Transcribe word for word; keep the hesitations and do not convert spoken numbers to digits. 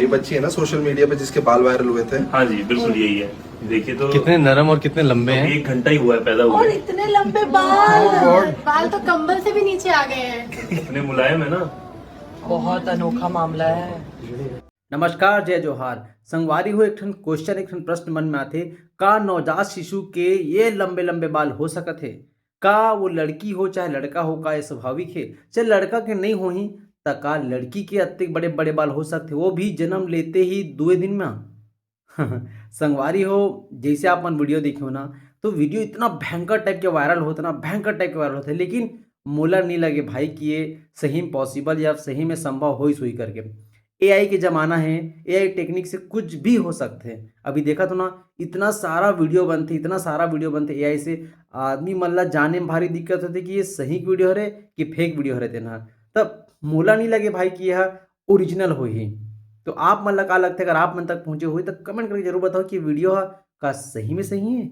ये बच्ची है ना सोशल मीडिया पे जिसके बाल वायरल हुए थे। हाँ जी, बिल्कुल यही है। देखिए तो कितने नरम और कितने लंबे अभी हैं। एक घंटा ही हुआ है पैदा हुए। और इतने लंबे बाल, बाल तो कंबल से भी नीचे आ गए हैं। इतने मुलायम है ना। बहुत अनोखा मामला है। नमस्कार, जय जोहार। संगवारी हो, एक ठन क्वेश्चन, एक ठन प्रश्न मन में आथे, का नवजात शिशु के ये लंबे लंबे बाल हो सकत हे? का वो लड़की हो चाहे लड़का हो, का ये स्वाभाविक हे? चल, लड़का के नहीं होही, त का लड़की के अत्ते बड़े बड़े बाल हो सकथे, वो भी जन्म लेते ही दुए दिन में? संगवारी हो, जैसे आप मन वीडियो देखे हो ना, तो वीडियो इतना भयंकर टाइप के वायरल होता ना, भयंकर टाइप के वायरल होता है, लेकिन मोला नहीं लगे भाई कि ये सही में पॉसिबल या सही में संभव होई सोई करके। एआई के जमाना है, एआई टेक्निक से कुछ भी हो सकते हैं। अभी देखा तो ना, इतना सारा वीडियो बनते, इतना सारा वीडियो बनते एआई से, आदमी मन ला जाने में भारी दिक्कत होती कि ये सही वीडियो हरे कि फेक वीडियो हरे तेना। तब मोला नहीं लगे भाई कि यह ओरिजिनल होही। तो आप मन ला का लगथे, अगर आप मन तक पहुंचे हुई तो कमेंट करके जरूर बताओ कि वीडियो ह का सही में सही है